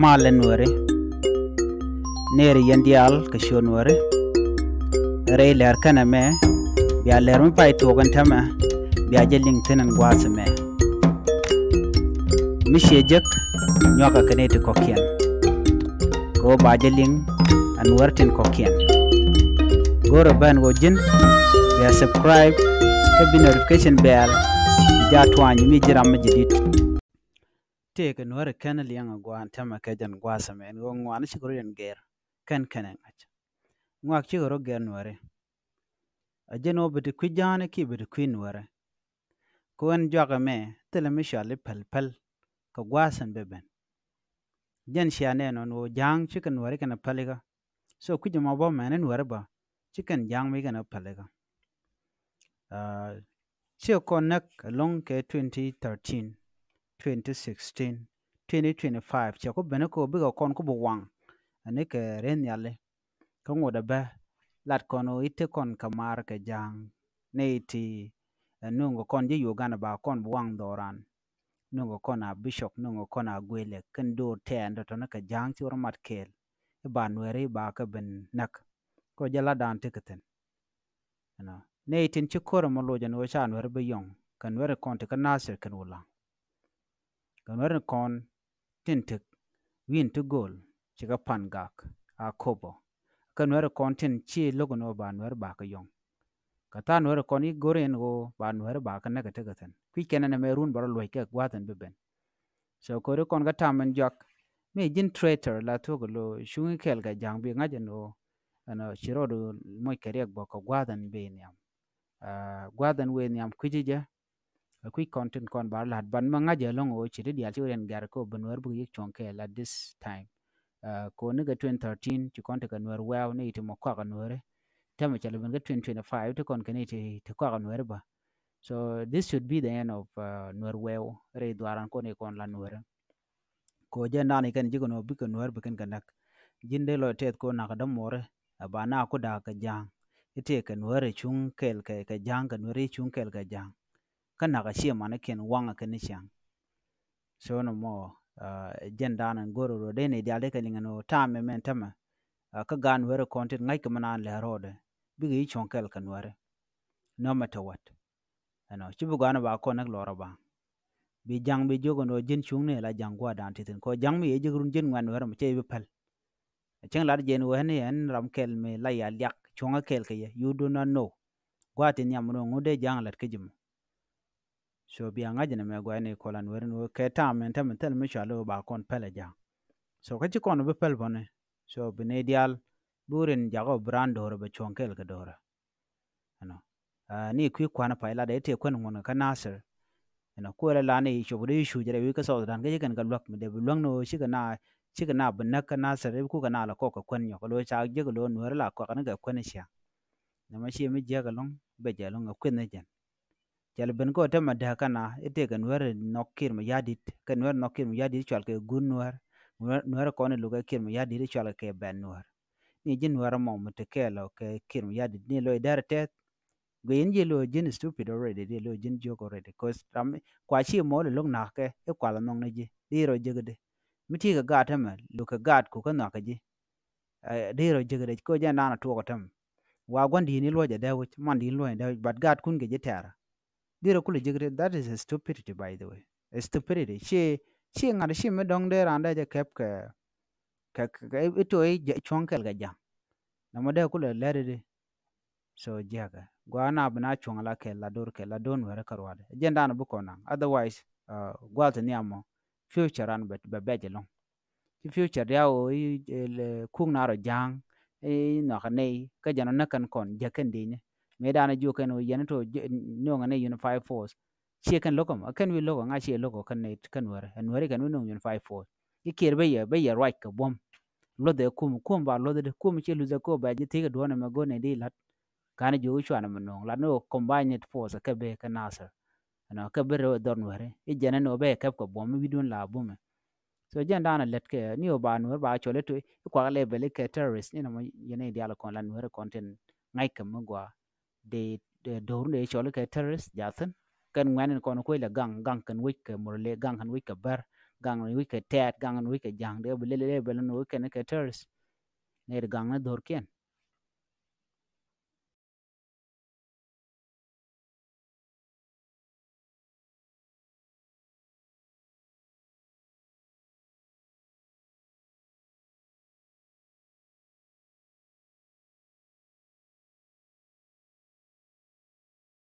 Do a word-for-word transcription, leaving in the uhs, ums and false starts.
Malɛ Nuääri. Nɛɛri yɛn diaal kɛ ciöt Nuääri. Rɛy lɛr kɛnɛ mɛ bia lɛr mi pay tuɔɔk ɛn täämɛ bia jɛ liŋ thi̱n ɛn gua̱a̱th ɛmɛ. Mi ciɛ jek nyuakɛ kɛ nɛy ti kɔ̱kiɛn. Kɛ ɣöö ba jɛ liŋ ɛ Nuäär tin kɔ̱kiɛn. Go̱rɛ ben ɣöö ji̱n bia subscribe kä bi notification bell bi jaa tuany mi ji̱ ram mi jɛ di̱t. Tëëkɛ Nuääri kɛn liɛŋ ɛ gua̱a̱n täämɛ kɛ jɛn gua̱a̱th ɛmɛ ɛn ɣöö ŋuan cikɛ rɔ yɛn gɛr kɛn kɛnɛ ŋa̱c. Ŋuak cikɛ rɔ gɛr Nuääri. A jɛn ɣöö bi ti kui̱ ja̱a̱ni kiɛ bi ti kui̱ Nuääri. Kɛ ɣöö ɛn juakɛ mɛ thilɛ mi cɔal i̱ päl päl kɛ gua̱a̱th ɛn bɛ ben. Jɛn cia nɛn ɣöö ja̱a̱ŋ cikɛ Nuääri kɛn a pälikä. So kui̱c ɛmɔ bä mɛn i̱ Nuääri bä ci kɛn ja̱a̱ŋ mi kɛn a pälikä. Ciɛ kɔn näk ɛlɔ̱ŋ kɛ twenty thirteen, twenty sixteen, twenty twenty-five ciɛ ku ben kä bikɛ kɔn ku bi waŋ. Ɛn i̱ kɛ rɛy nhiali kä ŋot ɛ bä lat kɔn ɣöö i̱ te kɔn kɛ maar kɛ ja̱a̱ŋ. Nɛy ti ɛ nööŋkɛ kɔn ji̱ Uganda ba kɔn bi waŋ dhɔran. Nööŋkɛ kɔn a bicop, nööŋkɛ kɔn a guilɛ kɛn do̱r tɛɛn tɔ̱tɔ̱ni kɛ ja̱a̱ŋ ci wä rɔ mat kɛɛl. I̱ ba Nuääri ba kɛ ben näk. Kɛ jɛ la daan tekɛ thi̱n. Ɛnɔ nɛy tin ci ko̱r ɛmɔ loc ɛn ɣöö ca Nuääri bi yɔ̱ŋ kɛ Nuääri kɔn ti kä Nasir kɛn Wulaŋ. Kɛ Nuääri kɔn tin tek wi̱i̱n ti gööl ci kɛ pan gak a kopɔ. Kɛ Nuääri kɔn tin ci lo̱k ɛn ɣöö ba Nuääri ba kɛ yɔ̱ŋ. Kɛ tha̱a̱ŋ Nuääri kɔn i̱ go̱r in ɣöö ba Nuääri ba kɛ näk ɛ tekɛ thi̱n. Kui̱c kɛn ɛn ɛmɛ run bä rɔ luɔ̱c kɛ gua̱a̱th ɛn bi ben. So ko̱ri kɔn kä tam ɛn juak mi ji̱n traitor la thuɔ̱k ɛ lo̱ cuŋ i̱ kɛɛl kɛ ja̱a̱ŋ bi ŋa̱c ɛn ɣöö ɛn ɣöö ci rɔɔd moc kɛ riɛk bä kɛ gua̱a̱th ɛn bi nhiam. Gua̱a̱th ɛn wëë nhiam kui̱ci jɛ. Kui̱c kɔn tin kɔn ba la̱t ban mɛ ŋa̱c ɛlɔ̱ŋ ɣöö ci ti diaal ci wä riɛn gɛr kä ben Nuääri bikɛ yiëk cuɔ̱ŋ kɛɛl at this time. Kɔn ni kɛ twenty thirteen ci kɔn tekɛ Nuääri wɛɛw ni iti mɔ kɔakɛ Nuääri. Tɛmɛ cɛ lɛ ben kä twenty twenty-five ti kɔn kɛ ni ti kɔakɛ Nuääri bä. So this should be the end of Nuääri wɛɛw rɛy dhuaaran kɔn i̱ kɔn la Nuääri. Kɛ ɣöö jɛn da̱a̱n i̱ kɛn ji̱ kɛn ɣöö bikɛ Nuääri bi kɛn kɛ näk. Ji̱n dee lɔc tɛth kɛ ɣöö nakä dämuɔri ɛ ba na ku da̱a̱k kɛ ja̱a̱ŋ. I̱ tëëkɛ Nuääri cuŋ kɛɛl kɛ ja̱a̱ŋ kɛ Nuääri cuŋ kɛɛl kɛ ja̱a̱ŋ. Kä nakä ciɛ manikiɛn waŋä kɛn i̱ ciaŋ. So nɔmɔ jɛn da̱a̱n ɛn go̱r rɔ dee nɛy diaal dee kɛ liŋ ɛn ɣöö ta̱a̱m ɛmɛn tämɛ. Kä gaat Nuääri kɔn tin ŋa̱ckɛ mi naan lɛ rɔɔdɛ bikɛ i̱ cuɔ̱ŋ kɛɛl kɛ Nuääri. No matter what. Ɛnɔ ci bi gɔaa ni ba kɔn näk lɔrä ba bi ja̱ŋ bi jiök ɛn ɣöö ji̱n cuŋni la ja̱ŋ gua̱a̱r da̱a̱n ti thi̱n kɛ ɣöö ja̱ŋ mi yɛ ji̱k run ji̱n ŋuɛ̈n Nuääri mɔ cɛ bi päl. Cäŋ lat jɛ ɛn ɣöö ɛn ɛn ram kɛl mi la ya liak cuɔ̱ŋä kɛl kɛ yɛ, you do not know. Gua̱a̱r ti nhiam ɛn ɣöö ŋut dee ja̱ŋ lät kä ji̱ mɔ. So bia ŋa̱c ɛn ɛmɛ gua̱a̱r ni kɔlan weri ɛn ɣöö kɛ ta̱a̱m ɛn tämɛ thil mi cɔal ɣöö ba kɔn päl ɛ ja̱ŋ. So kä ci kɔn bi päl bɔni. So bi ni diaal bi wä rin jakä ɣöö bi raan do̱rä bɛ cuɔ̱ŋ kɛl kɛ do̱rä. Ɛnɔ ni kui̱ kua̱n pay lat ɛ tëë kuän ŋuɔ̱n kä Nasir. Ɛnɔ kuël ɛ la ni cop dee cuc rɛy wi̱i̱ kä South Sudan kä ci kɛn kɛ luäk mi dee bi luäk ni ɣöö cikɛ na cikɛ na bi näk kä Nasir i̱ kukɛ na la kɔk kɛ kuän nyɔk lo̱ ca jiäk lo̱ Nuääri la kɔk ni kɛ kuän cia. Nɛmɛ ci mi jiäk ɛlɔ̱ŋ bɛ jɛ ɛlɔ̱ŋ ɛ kueth ni jɛn. Cɛ lɛ ben kä ɣöö tämɛ dääk kä na i̱ tëëkɛ Nuääri nhɔk Kiir Mayardit kɛ Nuääri nhɔk Kiir Mayardit cual kɛ gun Nuäär. Nuääri kɔn i̱ lukɛ Kiir Mayardit i̱ cual kɛ bɛn Nuäär. Ni ji̱n Nuäär ɛmɔ mi te kɛɛl ɔ kɛ Kiir Mayardit ni loc dɛr tɛth. Guiy in ji̱ loc ji̱n stupid already, ji̱ loc ji̱n jiök already. Cause ram kua ci mɔɔl ilo̱k na̱a̱k kɛ i̱ kual anhɔŋ ni ji̱ di rɔ jiäk di. Mi ti̱i̱ kɛ gaat tämɛ luk kɛ gaat ku kä nhɔak kɛ ji̱. Di rɔ jiäk di kɛ jɛn naan atuɔɔk tämɛ. Wa gua̱n di̱i̱n iluɔc adɛ wi̱c man di̱i̱n luɔc adɛ wi̱c but gaatkun kɛ ji̱ tɛɛrä. Di rɔ kulɛ jiäk di, that is a stupidity by the way. A stupidity ci ci ŋa̱t ci mi dɔ̱ŋ dee raan dee jɛ kɛp kɛ kɛ kɛ i̱ to̱ i̱ cuɔ̱ŋ kɛl kɛ ja̱ŋ. Nɔmɔ dee kulɛ lɛt i̱di. So jiäkɛ gua̱a̱ na bi na cuɔ̱ŋ la kɛl la do̱r kɛl la do̱r Nuääri kä ruaadɛ jɛn daanɔ bi kɔn naŋ otherwise. Gua̱a̱th ti nhiam mɔ future ran bɛ bɛc ɛlɔ̱ŋ. Ci future diaal ɣöö i̱ kuk na rɔ ja̱a̱ŋ i̱ nhɔakä nɛy kä jɛn ɔ näk kɛn kɔn jäk kɛn di̱i̱ni. Mëë daanɔ jiök kɛn ɣöö yɛn i̱ to̱ nööŋɛ nɛy unified force. Ciɛ kɛn lo̱k ɛmɔ ɛ kɛn wi̱i̱ lo̱k ɛ ŋa̱c ciɛ lo̱k ɔ kɛn nɛy kɛn Nuääri ɛ Nuääri kɛn wi̱i̱ nööŋ unified force. I̱ Kiir bä yɛ bä yɛ ruac kɛ buɔ̱m. Luɔth ɛ kum kum ba luɔth di kum ci luth ɛ ko bɛ ji̱ thi̱i̱k ɛ duɔ̱ɔ̱n ɛmɛ go̱o̱r nɛy di la̱t. Ka̱n jiök i̱ cuanɛ mi nööŋ lat ni ɣöö combined force ɛ kɛ bee kɛ Nasir. Ɛnɔ kɛ bee rɛw ɛ dhɔr Nuääri i̱ jɛn ɛn ɣöö bɛ yɛ kɛp kɛ buɔ̱m i̱ wi̱cdun la bumɛ. So jɛn daanɔ lät kɛ ni ɣöö ba Nuääri ba cɔl i̱ to̱ i̱ kuak level i̱ kɛ terrorist ni nɔmɔ yɛn i̱ diaal kɔn la Nuääri kɔn tin ŋa̱c kɛ mi gɔaa. Dee dee do̱r dee cɔl i̱ kɛ terrorist ja̱thin kɛn ŋuɛ̈n in kɔn kuec lɛ gaŋ gaŋ kɛn wec kɛ Murle gaŋ kɛn wec kɛ Bär. gaŋ ni wi̱c kɛ tɛɛt, gaŋ ni wi̱c kɛ ja̱ŋ, dee bi lɛl lɛl bɛl ni wi̱c kɛn kɛ terrorist. Nɛy ti gaŋ ni dho̱rkiɛn.